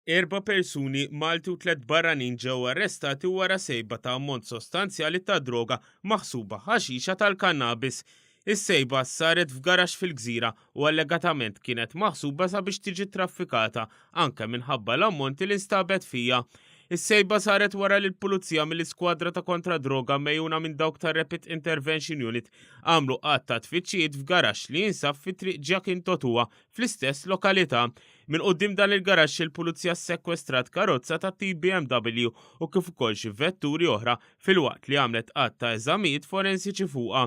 Erba' persuni, Malti u tlett barranin ġew arrestati wara sejba ta' ammont sostanzjali ta' droga maħsuba ħaxixa tal-kannabis. Is-sejba saret f'garaxx fil-Gżira u allegatament kienet maħsuba sabiex tiġi traffikata anke minħabba l-ammonti li nstabet fija. Is-sejba saret wara li l-Pulizija mill-Iskwadra ta' Kontra Droga megħjuna minn dawk tar-Rapid Intervention Unit għamlu għadd ta' tfittxijiet f'garaxx li jinsab fi Triq Ġakin Totua fl-istess lokalità. Minn quddiem dan il-garaxx il-Pulizija ssekwestrat karozza tat-tip BMW u kif ukoll xi vetturi oħra filwaqt li għamlet għadd ta' eżamijiet forensiċi fuqha.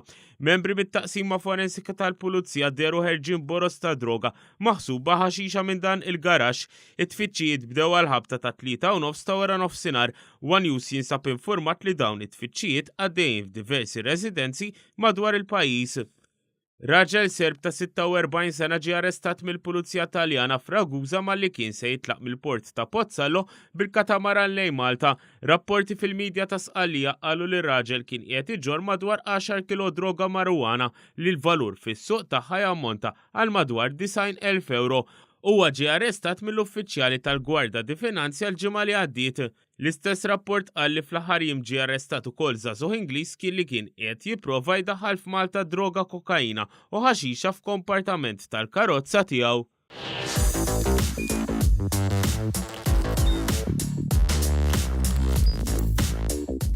Membri mit-Taqsima Forensika tal-Pulizija dehru ħerġin boroż ta' droga maħsuba ħaxixa minn dan il-garaxx. It-tfittxijiet bdew għall-ħabta tat-tlieta u nofs ta' waranofsinhar. One News jinsab infurmat li dawn it-tfittxijiet għaddejjin f'diversi residenzi madwar il-pajjiż. Raġel Serb ta' 46 sena ġie arrestat mill-Pulizija Taljana f'Ragusa malli kien se jitlaq mill-port ta' Pozzallo bil-katamaran lejn Malta. Rapporti fil-midja ta' Sqallija qalu li r-raġel kien qiegħed iġorr madwar 10 kilo droga marijuana li l-valur fis-suq tagħha jammonta għal madwar 90,000 ewro. Huwa ġie arrestat mill-uffiċjali tal-Guarda di Finanza l-ġimgħa li għaddiet. L-istess rapport qal li fl-aħħar jiem ġie arrestat ukoll żagħżugħ Ingliż kien li kien qiegħed jipprova jdaħħal f'Malta droga kokaina u ħaxixa f'kompartament tal-karozza tiegħu.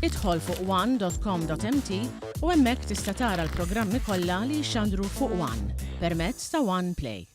Idħol fuq one.com.mt u hemmhekk tista' tara l-programmi kollha li jixxandru fuq One permezz ta' One Play.